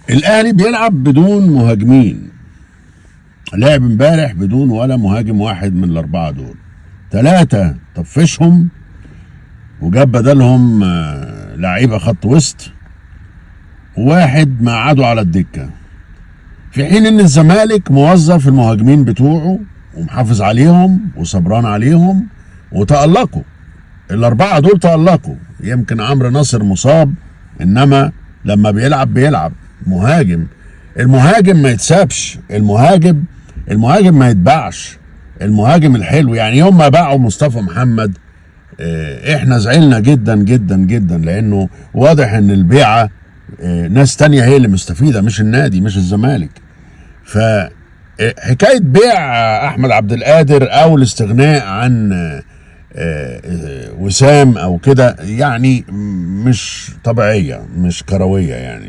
الاهلي بيلعب بدون مهاجمين، لعب امبارح بدون ولا مهاجم واحد من الاربعة دول، 3 طفشهم وجاب بدلهم لعيبة خط وسط، وواحد مقعده على الدكة، في حين ان الزمالك موظف المهاجمين بتوعه ومحافظ عليهم وصبران عليهم وتألقوا. الاربعة دول تألقوا، يمكن عمرو ناصر مصاب، انما لما بيلعب بيلعب مهاجم. المهاجم ما يتسابش، المهاجم ما يتباعش، المهاجم الحلو. يوم ما باعوا مصطفى محمد، احنا زعلنا جدا جدا جدا، لانه واضح ان البيعة، ناس تانية هي اللي مستفيدة، مش النادي، مش الزمالك. حكاية بيع احمد عبد القادر او الاستغناء عن وسام او كده، مش طبيعية، مش كروية.